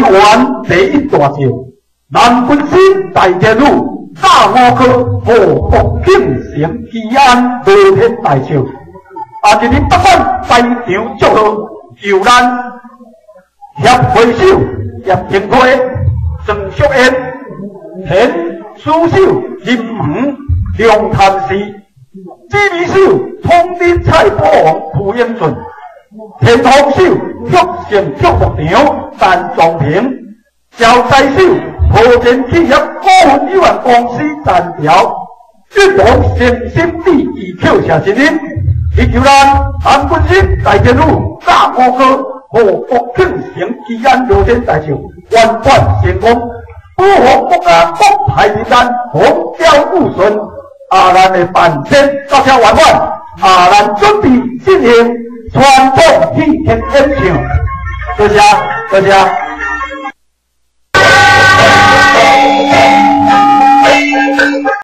灣第一大將，南軍師大天女，炸五科何國慶成基安羅天大笑。啊！今日不管在場祝賀，由咱協會首葉廷輝、鄭淑燕、田書秀、林恒、梁譚氏、指揮手統領蔡保王徐英俊、田方手玉成玉牧場陳壮平、招財手和田企業股份有限公司陳條、一同誠心致意叩謝之人。祈求咱南軍師大天女炸五哥何國慶成基安羅天大壽圓滿成功，保護國家國泰民安，風調雨順。啊，咱的辦仙到這圓滿，啊，咱準備進行傳統戲劇演唱。多謝，多謝。